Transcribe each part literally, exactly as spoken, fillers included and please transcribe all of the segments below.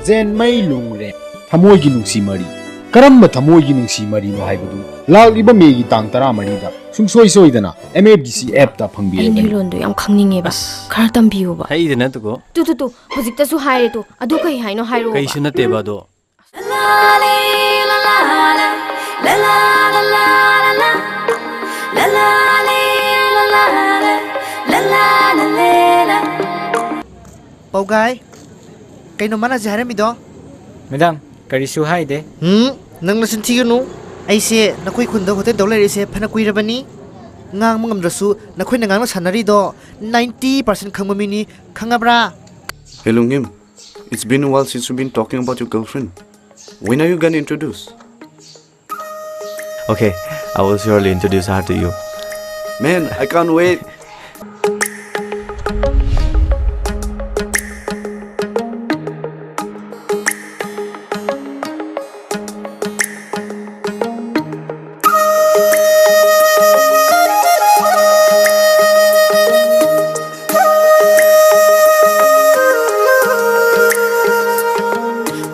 ꯖꯦꯟꯃꯩ ꯂꯨꯡꯔꯦ꯫ ꯊꯃꯣꯏꯒꯤ ꯅꯨꯡꯁꯤ ꯃꯔꯤ꯫ ꯀꯔꯝꯕ ꯊꯃꯣꯏꯒꯤ ꯅꯨꯡꯁꯤ ꯃꯔꯤꯅꯣ ꯍꯥꯏꯕꯗꯨ ꯂꯥꯛꯂꯤꯕ ꯃꯦꯒꯤ ꯇꯥꯡ ꯇꯔꯥꯃꯔꯤꯗ ꯁꯨꯡꯁꯣꯏ ꯁꯣꯏꯗꯅ M F D C app ꯇ ꯑꯩ ꯐꯪꯕꯤꯔꯒꯅꯤ꯫ ꯅꯣꯏꯂꯣꯟꯗꯣ ꯌꯥꯝ ꯈꯪꯅꯤꯡꯉꯦꯕ꯫ ꯑꯁ꯫ ꯈꯔ ꯇꯝꯕꯤꯌꯨꯕ꯫ ꯍꯩꯗ ꯅꯠꯇꯦꯀꯣ꯫ ꯇꯨ, ꯇꯨ, ꯇꯨ, ꯍꯧꯖꯤꯛꯇꯁꯨ ꯍꯥꯏꯔꯦ ꯇꯨ꯫ ꯑꯗꯨ ꯀꯩ ꯍꯥꯏꯅꯣ ꯍꯥꯏꯔꯛꯑꯣꯕ꯫ ꯀꯩꯁꯨ ꯅꯠꯇꯦꯕ ꯑꯗꯣ꯫ ꯄꯧꯒꯥꯏ, ꯀꯩꯅꯣ ꯃꯥꯅ ꯍꯧꯖꯤꯛ ꯍꯥꯏꯔꯝꯃꯤꯗꯣ? ꯃꯦꯗꯥꯝ, ꯀꯔꯤꯁꯨ ꯍꯥꯏꯗꯦ꯫ ꯎꯝ, ꯅꯪ ꯅꯆꯤꯟ ꯊꯤꯒꯅꯨ꯫ ꯑꯩꯁꯦ ꯅꯈꯣꯏ ꯈꯨꯟꯗ ꯍꯣꯇꯦꯜ ꯇꯧ ꯂꯩꯔꯛꯏꯁꯦ ꯐꯅ ꯀꯨꯏꯔꯕꯅꯤ꯫ ꯉꯥꯡꯕ ꯉꯝꯗ꯭ꯔꯁꯨ ꯅꯈꯣꯏꯅ ꯉꯥꯡꯅ ꯁꯥꯟꯅꯔꯤꯗꯣ ninety percent ꯈꯪꯕ ꯃꯤꯅꯤ, ꯈꯪꯉꯕ꯭ꯔꯥ? Hey, Lungim, it's been a while since you've been talking about your girlfriend. When are you gonna introduce? Okay, I will surely introduce her to you. Man, I can't wait.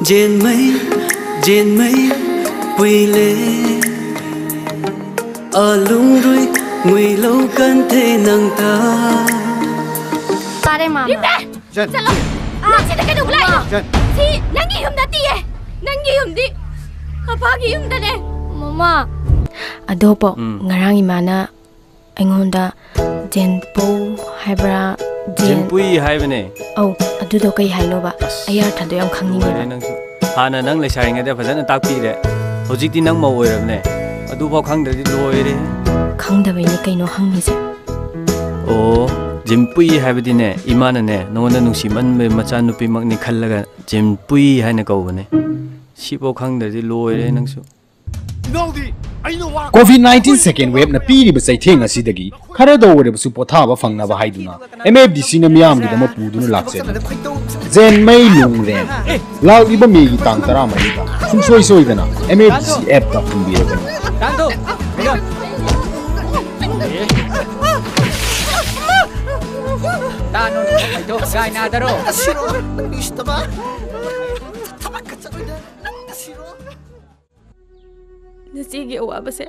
ꯖꯦꯟꯃꯩ, ꯖꯦꯟꯃꯩ, ꯄꯨꯏꯂꯦ꯫ ꯑꯥꯂꯨꯡꯔꯨꯏ ꯉꯨꯏꯂꯧ ꯀꯟꯊꯦ ꯅꯪꯇ꯫ ꯇꯥꯔꯦ, ꯃꯥꯃ꯫ ꯔꯤꯝꯕꯦ! ꯖꯦꯟ꯫ ꯆꯠꯂꯣ! ꯅꯪ ꯁꯤꯗ ꯀꯩꯗꯧꯕ ꯂꯥꯛꯏꯅꯣ? ꯖꯦꯟ꯫ ꯁꯤ ꯅꯪꯒꯤ ꯌꯨꯝ ꯅꯠꯇꯤꯌꯦ! ꯅꯪꯒꯤ ꯌꯨꯝꯗꯤ ꯑꯄꯥꯒꯤ ꯌꯨꯝꯗꯅꯦ! ꯃꯃꯥ! ꯑꯗꯣ ꯄꯣ, ꯎꯝ꯫ ꯉꯔꯥꯡ ꯏꯃꯥꯅ ꯑꯩꯉꯣꯟꯗ ꯖꯦꯟꯄꯧ ꯍꯥꯏꯕ꯭ꯔꯥ? ꯖꯦꯟ-, ꯖꯦꯟꯄꯨꯏ ꯍꯥꯏꯕꯅꯦ꯫ ꯑꯧ, ꯑꯗꯨꯗꯣ ꯀꯩ ꯍꯥꯏꯅꯣꯕ? ꯑꯁ, ꯑꯩ ꯑꯔꯊꯗꯣ ꯌꯥꯝ ꯈꯪꯅꯤꯡꯉꯦꯕ꯫ ꯂꯣꯏꯔꯦ ꯅꯪꯁꯨ꯫ ꯍꯥꯟꯅ ꯅꯪ ꯂꯩꯁꯥꯔꯤꯉꯩꯗ ꯐꯖꯅ ꯇꯥꯛꯄꯤꯔꯦ꯫ ꯍꯧꯖꯤꯛꯇꯤ ꯅꯪ ꯃꯧ ꯑꯣꯏꯔꯕꯅꯦ꯫ ꯑꯗꯨꯐꯥꯎ ꯈꯪꯗ꯭ꯔꯗꯤ ꯂꯣꯏꯔꯦ꯫ ꯈꯪꯗꯕꯩꯅꯦ ꯀꯩꯅꯣ ꯍꯪꯉꯤꯁꯦ꯫ ꯑꯣ, ꯖꯦꯟꯄꯨꯏ ꯍꯥꯏꯕꯗꯤꯅꯦ, ꯏꯃꯥꯅꯅꯦ, ꯅꯉꯣꯟꯗ ꯅꯨꯡꯁꯤꯃꯟꯕꯩ ꯃꯆꯥꯅꯨꯄꯤꯃꯛꯅꯤ ꯈꯜꯂꯒ ꯖꯦꯟꯄꯨꯏ ꯍꯥꯏꯅ ꯀꯧꯕꯅꯦ꯫ ꯁꯤꯐꯥꯎ ꯈꯪꯗ꯭ꯔꯗꯤ ꯂꯣꯏꯔꯦ ꯅꯪꯁꯨ꯫ ꯀꯣꯚꯤꯗ ꯅꯥꯏꯟꯇꯤꯟ second wave ꯅ ꯄꯤꯔꯤꯕ ꯆꯩꯊꯦꯡ ꯑꯁꯤꯗꯒꯤ ꯈꯔꯗ ꯑꯣꯏꯔꯕꯁꯨ ꯄꯣꯊꯥꯕ ꯐꯪꯅꯕ ꯍꯥꯏꯗꯨꯅ M F D C ꯅ ꯃꯤꯌꯥꯝꯒꯤꯗꯃꯛ ꯄꯨꯗꯨꯅ ꯂꯥꯛꯆꯔꯤ꯫ ꯖꯦꯟꯃꯩ ꯂꯨꯡꯔꯦꯟ꯫ ꯂꯥꯛꯂꯤꯕ ꯃꯦꯒꯤ ꯇꯥꯡ ꯇꯔꯥꯃꯔꯤꯗ ꯁꯨꯡꯁꯣꯏ ꯁꯣꯏꯗꯅ M F D C app ꯇ ꯐꯪꯕꯤꯔꯒꯅꯤ꯫ ꯇꯥꯅꯣ, ꯅꯨꯡꯉꯥꯏꯇꯣ, ꯒꯥꯏ ꯅꯥꯗꯔꯣ? ꯑꯁꯤꯔꯣ, ꯅꯪꯒꯤ ꯎꯁꯤꯠꯇꯕ꯫ ꯅꯆꯦꯒꯤ ꯑꯋꯥꯕꯁꯦ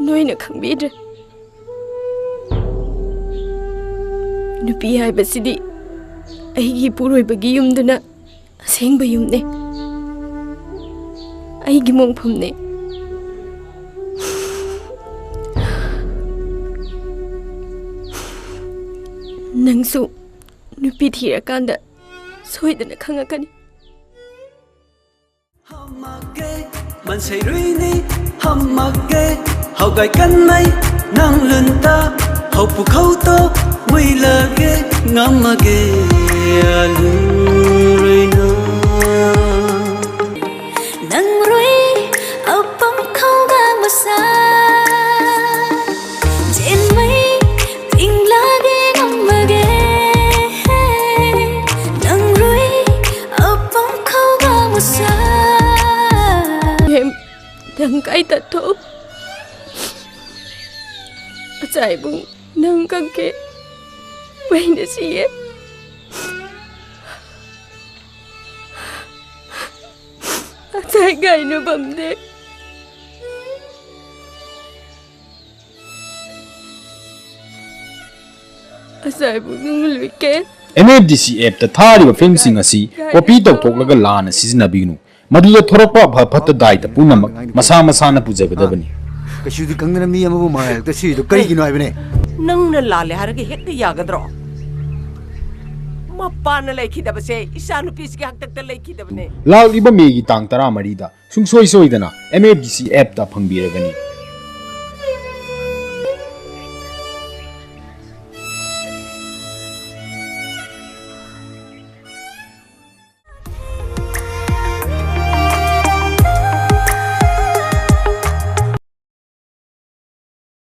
ꯅꯣꯏꯅ ꯈꯪꯕꯤꯗ꯭ꯔꯦ꯫ ꯅꯨꯄꯤ ꯍꯥꯏꯕꯁꯤꯗꯤ ꯑꯩꯒꯤ ꯏꯄꯨꯔꯣꯏꯕꯒꯤ ꯌꯨꯝꯗꯨꯅ ꯑꯁꯦꯡꯕ ꯌꯨꯝꯅꯦ, ꯑꯩꯒꯤ ꯃꯣꯡꯐꯝꯅꯦ꯫ ꯅꯪꯁꯨ ꯅꯨꯄꯤ ꯊꯤꯔꯀꯥꯟꯗ ꯁꯣꯏꯗꯅ ꯈꯪꯉꯛꯀꯅꯤ꯫ ꯃꯟꯁꯩꯔꯨꯏꯅꯤ ꯍꯝꯃꯛꯀꯦ ꯍꯧꯒꯥꯏ ꯀꯟꯃꯩ ꯅꯪ ꯂꯨꯟꯇ ꯍꯧꯄꯨꯈꯧꯇꯣ ꯃꯨꯏꯂꯒꯦ ꯉꯝꯃꯒꯦ ꯑꯂꯨꯔꯨꯏꯅ ꯅꯪꯔꯨꯏ ꯑꯄꯝ ꯈꯧꯒ ꯃꯁꯥ ꯆꯦꯟꯃꯩ ꯏꯪꯂꯒꯦ ꯉꯝꯃꯒꯦ ꯅꯪꯔꯨꯏ ꯑꯄꯝ ꯈꯧꯒ ꯃꯁꯥ ꯍꯦꯝ, ꯅꯪ ꯀꯥꯏ ꯇꯠꯊꯣꯛ? ꯑꯆꯥꯏꯕꯨꯡ, ꯅꯪ ꯀꯛꯀꯦ ꯃꯩꯅ ꯁꯤꯌꯦ꯫ ꯑꯆꯥꯏ ꯀꯥꯏꯅ ꯐꯝꯗꯦ꯫ ꯑꯆꯥꯏꯕꯨꯡ, ꯅꯪ ꯂꯨꯏꯀꯦ꯫ ꯑꯦꯝ ꯑꯦꯐ ꯗꯤ ꯁꯤ ꯑꯦꯞꯇ ꯊꯥꯔꯤꯕ ꯐꯤꯂꯝꯁꯤꯡ ꯑꯁꯤ ꯀꯣꯄꯤ ꯇꯧꯊꯣꯛꯂꯒ ꯂꯥꯟꯅ ꯁꯤꯖꯤꯟꯅꯕꯤꯒꯅꯨ꯫ ꯃꯗꯨꯗ ꯊꯣꯔꯛꯄ ꯑꯐ ꯐꯠꯇ ꯗꯥꯏꯇ ꯄꯨꯝꯅꯃꯛ ꯃꯁꯥ ꯃꯁꯥꯅ ꯄꯨꯖꯒꯗꯕꯅꯤ꯫ ꯀꯩꯁꯨꯗꯤ ꯈꯪꯗꯅ ꯃꯤ ꯑꯃꯕꯨ ꯃꯔꯥꯏꯔꯛꯇ ꯁꯤꯔꯤꯗꯣ ꯀꯩꯒꯤꯅꯣ ꯍꯥꯏꯕꯅꯦ? ꯅꯪꯅ ꯂꯥꯜꯂꯦ ꯍꯥꯏꯔꯒ ꯍꯦꯛꯇ ꯌꯥꯒꯗ꯭ꯔꯣ? ꯃꯄꯥꯅ ꯂꯩꯈꯤꯗꯕꯁꯦ ꯏꯆꯥꯅꯨꯄꯤꯁꯤꯒꯤ ꯍꯥꯛꯇꯛꯇ ꯂꯩꯈꯤꯗꯕꯅꯦ꯫ ꯂꯥꯛꯂꯤꯕ ꯃꯦꯒꯤ ꯇꯥꯡ ꯇꯔꯥꯃꯔꯤꯗ ꯁꯨꯡꯁꯣꯏ ꯁꯣꯏꯗꯅ ꯑꯦꯝ ꯑꯦꯐ ꯗꯤ ꯁꯤ ꯑꯦꯞꯇ ꯐꯪꯕꯤꯔꯒꯅꯤ꯫